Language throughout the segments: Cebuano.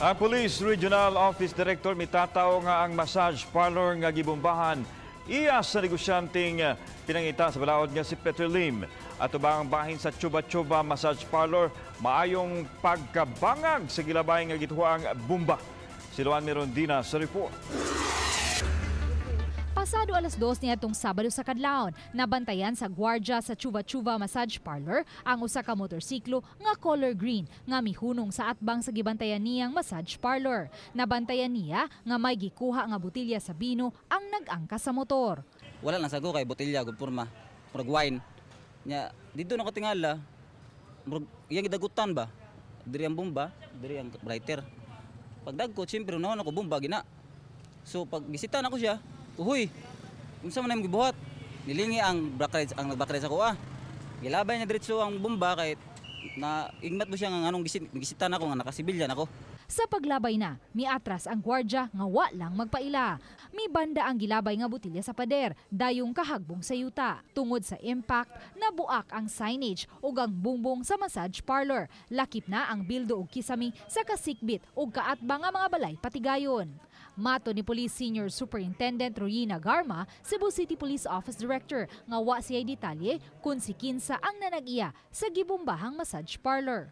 Ang Police Regional Office Director mitataw nga ang massage parlor nga gibombahan iya sa negosyanteng pinangita sa balaod nga si Peter Lim. Atubang bahin sa Chuba Chuba Massage Parlor, maayong pagkabangag sa gilabay nga gituhang bomba. Si Luan Mirondina sa report. Pasado 2:00 niadtong Sabado sa kadlawon, nabantayan sa gwardya sa Chuva Chuva Massage Parlor ang usa ka motorsiklo nga color green nga mihunong sa atbang sa gibantayan niyang massage parlor. Nabantayan niya nga may gikuha nga botelya sa bino ang nag-angkas sa motor. Wala lang sago kay botelya gud porma. Murag wine. Nya didto na ko tingala. Murag iyang gidagutan ba? Diri ang bomba, diri ang lighter. Pagdagkot, siyempre unahon ako bomba gina. So pag gisitan ako siya, "Uhoy, unsa man imong gibuhat?" Nilingi ang backrides, ang nag-backride sa kuha. Gilabay niya diretso ang bomba kay na igmat mo siya nga anong gisitan ako nga nakasibilyan ako. Sa paglabay na, miatras ang gwardya nga wa lang magpaila. Mibanda ang gilabay nga botelya sa pader, dayong kahagbong sa yuta. Tungod sa impact, nabuak ang signage ug ang bungbong sa massage parlor. Lakip na ang bildo ug kisami sa kasikbit ug kaatbang nga mga balay patigayon. Matod ni Police Senior Superintendent Royina Garma, Cebu City Police Office Director, nga wa siya detalye kung si kinsa ang nanag-iya sa gibumbahang massage parlor.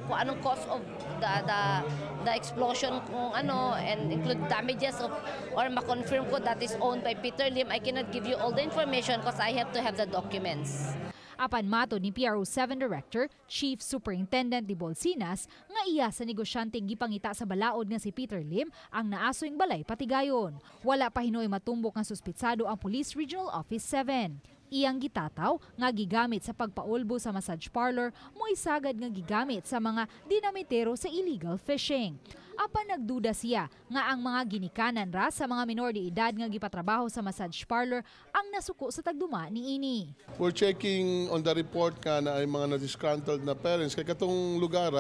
Kung anong cause of the explosion, kung ano, and include damages of or ma-confirm ko that is owned by Peter Lim. I cannot give you all the information because I have to have the documents. Apan matod ni PRO 7 Director, Chief Superintendent Di Bolsinas, nga iya sa negosyanteng gipangita sa balaod nga si Peter Lim ang naasoyng balay patigayon. Wala pa hinuoy matumbok nga suspitsado ang Police Regional Office 7. Iyang gitataw nga gigamit sa pagpaulbo sa massage parlor mo'y sagad nga gigamit sa mga dinamitero sa illegal fishing. Apan nagduda siya nga ang mga ginikanan ra sa mga minor de edad nga gipatrabaho sa massage parlor ang nasuko sa tagduma niini. We're checking on the report nga na ay mga na-disgruntled na parents. Kay katong lugar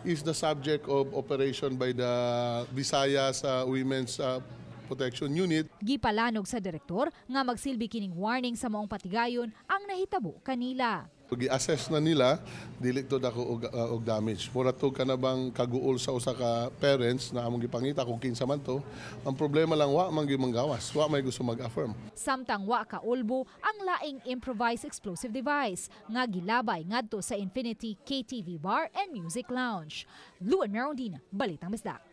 is the subject of operation by the Visayas Women's Protection Unit. Gipalanog sa direktor nga magsilbi kining warning sa maong patigayon ang nahitabo kanila. Gi-assess na nila, dili to dako og damage. Mura to ka na bang kaguol sa usa ka parents na among gipangita kung kinsa man to. Ang problema lang, wa man gyud manggawas, wa may gusto mag-affirm. Samtang wa kaulbo ang laing improvised explosive device nga gilabay ngadto sa Infinity KTV Bar and Music Lounge. Luan Merondina, Balitang Bisdak.